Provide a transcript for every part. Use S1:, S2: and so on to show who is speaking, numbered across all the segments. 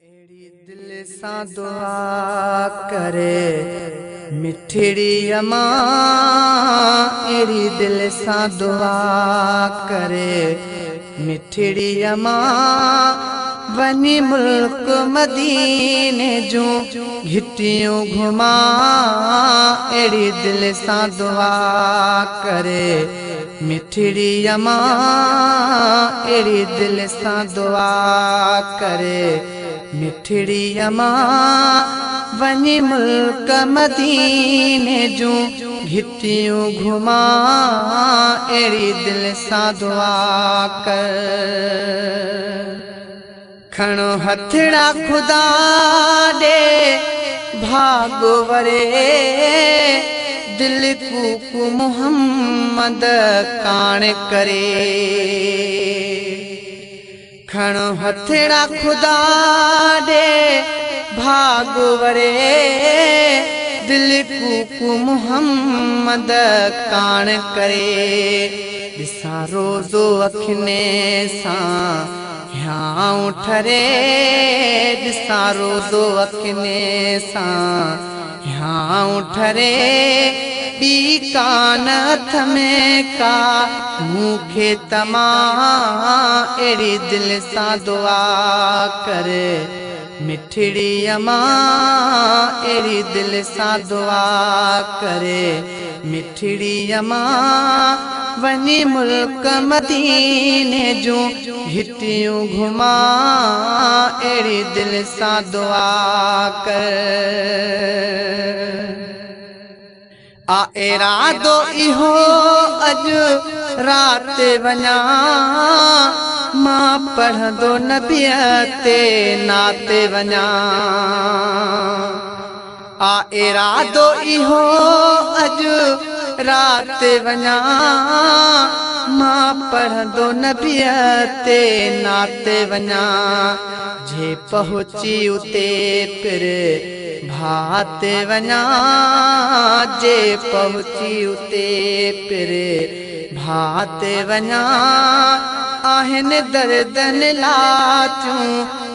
S1: अहिड़ी दिल सां दुआ करे मिठड़ी अमां, अहिड़ी दिल सां दुआ करे मिठड़ी अमां। वञी मुल्क मदीने जूं घिटियूं घुमां, अहिड़ी दिल सां दुआ करे मिठड़ी अमां, अहिड़ी दिल सां दुआ करे मिठड़ी अमां। वञी मुल्क मदीने जूं घिटियूं घुमां, अहिड़ी दिल सां दुआ कर। खणो हथड़ा खुदा ॾे भाॻो वरे, दिल कूकू मोहम्मद कान करे। खणो हथड़ा खुदा ॾे भाॻो वरे, दिल कूकू मोहम्मद कान करे। ॾिसां रोज़ो अखिने सां हियांव ठरे, ॾिसां रोज़ो अखिने सां हियांव ठरे। ॿी कान हथ में का मूंखे तमां, अहिड़ी दिल सां दुआ करे मिठड़ी अमां, अहिड़ी दिल सां दुआ करे मिठड़ी अमां। वञी मुल्क मदीने जूं घिटियूं घुमां, अहिड़ी दिल सां दुआ कर। आ इरादो इहो अॼु राति वञा, मां पढ़ंदो नबीअ ते नाते वञा। आ इरादो इहो अॼु राति वञा, मां पढ़ंदो नबीअ ते नाते वञा। जे पहुची उते फिर भाते वञा, जे पहुची उते फिर भाते वञा। आहिनि दर्दन लातियूं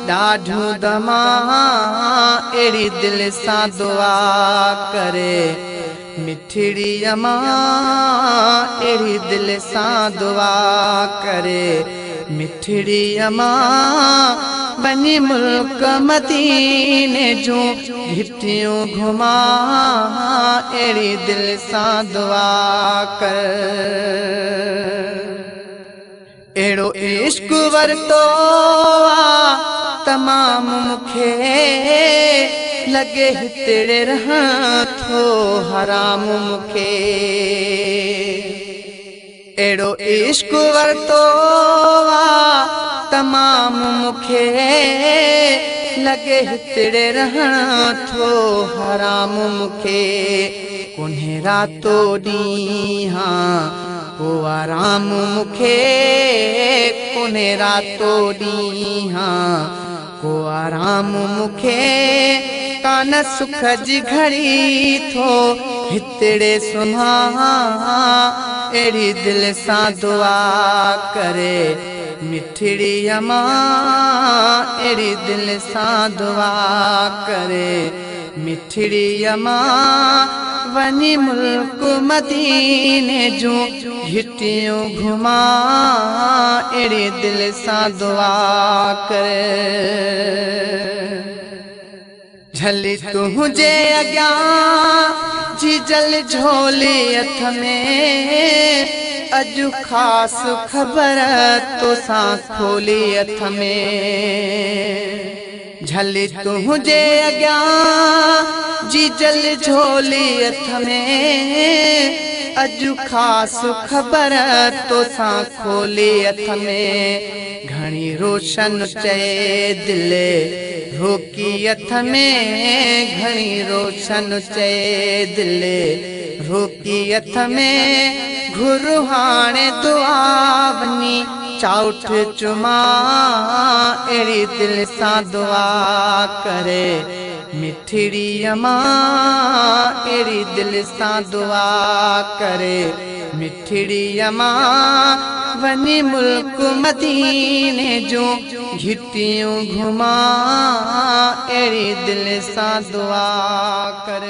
S1: ॾाढियूं दमां, अहिड़ी दिल सां दुआ करे मिठड़ी अमां, अहिड़ी दिल सां दुआ करे मिठड़ी अमां। वञी मुल्क मदीने जूं घिटियूं घुमां, अहिड़ी दिल सां दुआ कर। अहिड़ो इश्क वरितो आ तमामु मूंखे, लॻे हितिड़े रहण थो हराम मूंखे। अहिड़ो इश्क वरितो आ तमामु मूंखे, लॻे हितिड़े रहण थो हराम मूंखे। कोन्हे रातो ॾींहुं को आराम मूंखे, कोन्हे रातो ॾींहुं को आराम मूंखे। कान सुख जी घड़ी थो हितिड़े सुम्हां, अहिड़ी दिल सां दुआ करे मिठड़ी अमां, अहिड़ी दिल सां दुआ करे मिठड़ी अमां। वञी मुल्क मदीने जूं घिटियूं घुमां, अहिड़ी दिल सां दुआ करे। झली तुंहिंजे अॻियां जीजल झोली हथ में, अॼु ख़ासि ख़बर तोसां खोली हथ में। झली तुंहिंजे अॻियां जीजल झोली हथ में, अॼु ख़ासि ख़बर तोसां खोली हथ में। घणी रोशन चए दिल रोकी हथ में, घणी रोशन चए दिल रोकी हथ में। घुर हाणे दुआ वञी चाउठ चुमां, अहिड़ी दिल सां दुआ करे मिठड़ी अमां, अहिड़ी दिल सां दुआ करे मिठड़ी अमां वञी मुल्क मदीने जूं घिटियूं घुमां, अहिड़ी दिलि सां दुआ कर।